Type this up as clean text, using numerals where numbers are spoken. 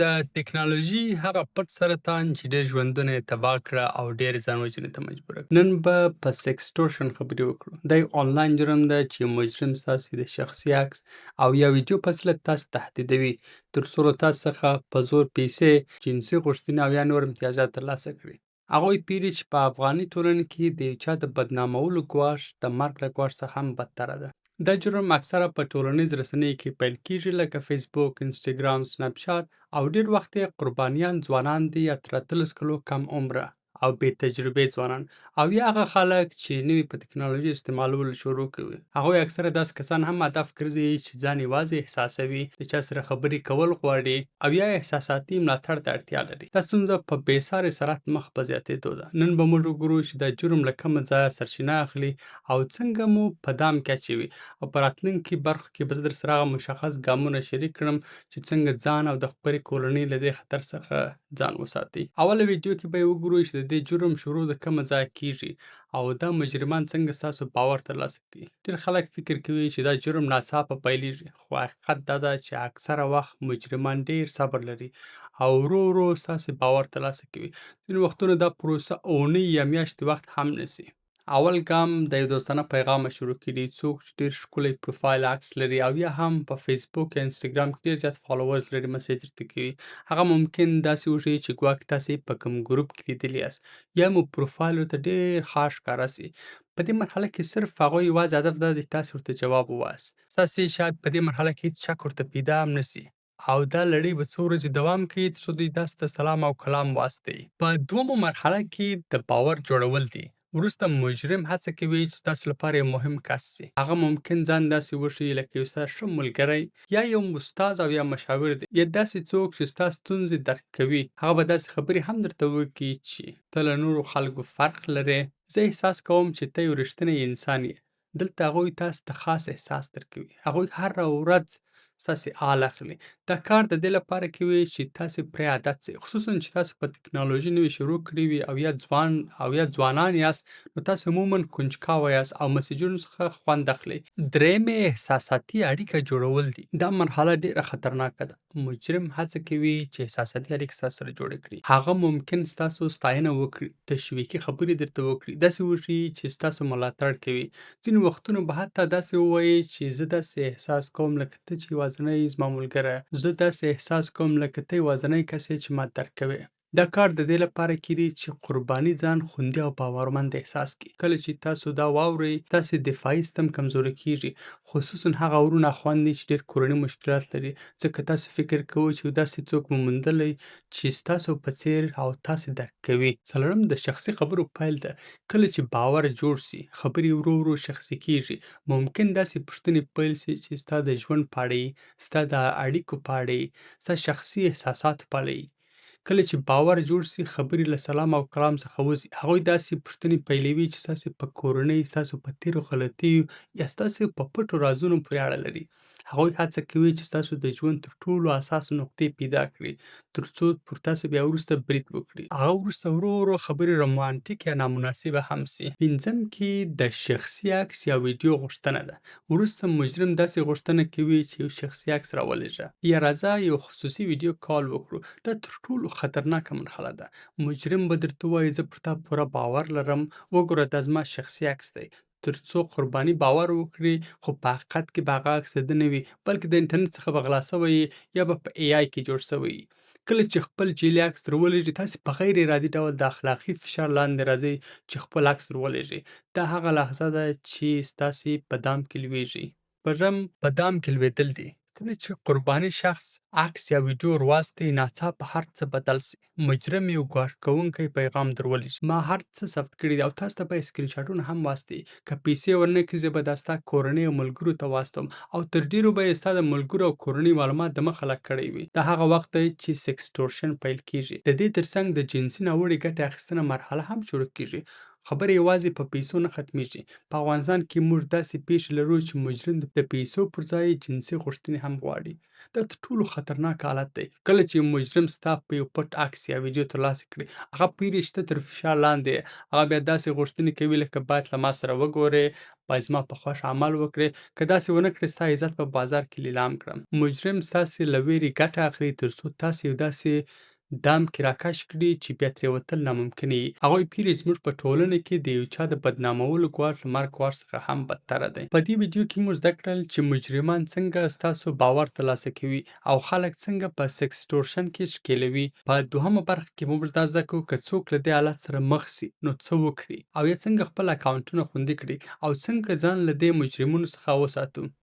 د ټکنالوژي هغه پټ سرطان چې ډېر ژوندونه یې تباه کړه او ډېر ځان وژنې ته مجبور کړ. نن به په سکسټورشن خبرې وکړو. دا یو آنلاین جرم ده چې مجرم ستاسې د شخصي عکس او یا ویډیو په وسیله تاسو تهدیدوي تر څو له تاسو څخه په زور پیسې، جنسي غوښتنې او یا نور امتیازات ترلاسه کړي. هغوی پیري چې په افغاني ټولنه کې د یو چا د بدنامولو ګواښ د مرګ له ګواښ څخه هم بدتره ده. دا جرم اکثره په ټولنیز رسنیو کې پیل کیږي لکه فیسبوک، انسټاګرام، سناپ چاټ او ډېر وخت یې قربانیان ځوانان دي یا تر 18 کلو کم عمره او بې تجربې ځوانان او یا هغه خلک چې نوي په تکنالوژي استعمالولو شروع کوي. هغوی اکثره داسې کسان هم هدف ګرځي چې ځان یوازې احساسوي، د چا سره خبرې کول غواړي او یا احساساتي ملاتړ ته اړتیا لري. دا ستونزه په بې ساري سرعت مخ په زیاتېدو ده. نن به موږ وګورو چې دا جرم له کومه ځایه سرچینه اخلي او څنګه مو په دام کې اچوي او په راتلونکي برخو کې به زه درسره هغه مشخص ګامونه شریک کړم چې څنګه ځان او د خپلې کورنۍ له دې خطر څخه ځان وساتي. اوله ویډیو کې به یې وګورو چې د دې جرم شروع د کومه ځایه کیږي او دا مجرمان څنګه ستاسو باور ترلاسه کوي. ډېر خلک فکر کوي چې دا جرم ناڅاپه پیلیږي، خو حقیقت دا ده چې اکثره وخت مجرمان ډېر صبر لري او ورو ورو ستاسو باور ترلاسه کوي. ځینې وختونه دا پروسه اونۍ یا میاشتې وخت هم نیسي. اول ګام د یو دوستانه پیغامه شروع کړي، څوک چې ډېر ښکلی پروفایل عکس لري او یا هم په فیسبوک یا انسټاګرام کې ډېر زیات فالوورز لري مسیج درته کوي. هغه ممکن داسې وښيي چې ګواکې تاسې په کوم ګروپ کې لیدلي یاست یا مو پروفایل ورته ډېر خاص ښکاره سي. په دې مرحله کې صرف هغوی یوازې هدف دا دی چې تاسې ورته جواب ووایاست. ستاسې شاید په دې مرحله کې هېڅ شک ورته پیدا هم نه سي او دا لړۍ به څو ورځې دوام کوي تر څو دوی تاسو ته سلام او کلام واستوي. په دومه مرحله کې د باور جوړول دي. وروسته مجرم هڅه کوي چې ستاسو لپاره یو مهم کس سي. هغه ممکن ځان داسې وښيي لکه یو ستا ښه ملګری یا یو استاد او یا مشاور دی یا داسې څوک چې ستا ستونزې درک کوي. هغه به داسې خبرې هم درته وکړي چې ته له نورو خلکو فرق لرې، زه احساس کوم چې ته یو رښتینی انسان یې. دلته هغوی تاسو ته خاص احساس درکوي. هغوی هره ورځ ستاسې حال اخلي. دا کار د دې لپاره کوي چې تاسې پرې عادت سئ، خصوصا چې تاسو په تکنالوژي نوې شروع کړې وي او یا ځوان او یا ځوانان یاست، نو تاسو عموما کنجکاوه یاست او مسیجونو څخه خوند اخلئ. درېیم احساساتي اړیکه جوړول دي. دا مرحله ډېره خطرناکه ده. مجرم هڅه کوي چې احساساتي اړیکه ستاسو سره جوړه کړي. هغه ممکن ستاسو ستاینه وکړي، تشویقي خبرې درته وکړي، داسې وښيي چې ستاسو ملاتړ کوي. ځینې وختونه به حتی داسې ووایي چې زه داسې احساس کوم لکه ته چې یوازینی زما ملګری یې. زه داسې احساس کوم لکه ته یوازینی کس یې چې ما درک کوې. دا کار د دې لپاره کیږي چې قرباني ځان خوندي او باورمند احساس کړي. کله چې تاسو دا واورئ، ستاسې دفاعي سیستم کمزوری کیږي، خصوصا هغه وروڼه خویندې چې ډېر کورني مشکلات لري، ځکه تاسو فکر کوئ چې یو داسې څوک مو موندلی چې ستاسو په څېر او تاسې درک کوي. څلورم د شخصي خبرو پیل ده. کله چې باور جوړ سي، خبرې ورو ورو شخصي کیږي. ممکن داسې پوښتنې پیل سي چې ستا د ژوند په اړه یي، ستا د اړیکو په اړه یي، ستا شخصي احساساتو په اړه یي. کله چې باور جوړ سي، خبرې له سلام او کلام څخه وځي. هغوی داسې پوښتنې پیلوي چې ستاسو په کورنۍ، ستاسو په تېرو غلطیو یا ستاسو په پټو رازونو پورې اړه لري. هغوی هڅه کوي چې ستاسو د ژوند تر ټولو اساس نقطې پیدا کړي تر څو پر تاسو بیا وروسته برید وکړي. هغه وروسته ورو ورو خبرې رومانټیک یا نامناسبه هم سي. پنځم کې د شخصي عکس یا ویډیو غوښتنه ده. وروسته مجرم داسې غوښتنه کوي چې یو شخصي عکس راولېږه یا راځه یو خصوصي ویډیو کال وکړو. دا تر ټولو خطرناکه مرحله ده. مجرم به درته ووایي زه پر تا پوره باور لرم، وګوره دا زما شخصي عکس دی، تر څو قرباني باور وکړي، خو په حقیقت کې به هغه عکس د ده نه وي، بلکې د انټرنیټ څخه به غلا شوی وي یا به په ای آی کې جوړ شوی وي. کله چې خپل جعلي عکس درولېږي، تاسې په غیر ارادي ډول د اخلاقي فشار لاندې راځئ چې خپل عکس درولېږئ. دا هغه لحظه ده چې ستاسې په دام کې لوېږي. شپږم په دام کې لوېدل دي. کله چې قرباني شخص عکس یا ویډیو ورواستوي، ناڅاپه هر څه بدل سي. مجرم یو ګواښ کوونکی پیغام درولېږي. ما هر څه ثبت کړي دي او تاسو ته به یې سکرین شاټونه هم واستوي. که پیسې ورنه کړې، زه به دا ستا کورنۍ او ملګرو ته واستوم او تر ډېرو به یې ستا د ملګرو او کورنۍ معلومات د مخه لا کړی وي. دا هغه وخت دی چې سکسټورشن پیل کېږي. د دې ترڅنګ د جنسي ناوړې ګټې اخیستنه مرحله هم شروع کېږي. خبره یوازې په پیسو نه ختمېږي. په افغانستان کې موږ داسې پېښې لرو چې مجرم د پیسو پر ځای جنسي غوښتنې هم غواړي. دا تر ټولو خطرناک خطرناک حالت دی. کله چې مجرم ستا په یو پټ عکس یا ویډیو ترلاسه کړي، هغه پوهېږي چې ته تر فشار لاندې یې. هغه بیا داسې غوښتنې کوي لکه باید له ما سره وګورې، باید زما په خوښه عمل وکړې، که داسې ونه کړې ستا عزت په بازار کې لیلام کړم. مجرم ستاسې له ویرې ګټه اخلي ترڅو تاسې یو داسې دام کې راکش کړي چې بیا ترې وتل ناممکن وي. هغوی پېري چې زموږ په ټولنه کې د یو چا د بدنامولو ګواښ له مرګ ګواښ څخه هم بدتره دی. په دې ویډیو کې موږ زده کړل چې مجرمان څنګه ستاسو باور ترلاسه کوي او خلک څنګه په سیکسټورشن کې ښکېلوي. په دوهمه برخه کې به موږ دا زده کړو که څوک له دې حالت سره مخ سي نو څه وکړي او یا څنګه خپل اکاونټونه خوندي کړي او څنګه ځان له دې مجرمونو څخه وساتو.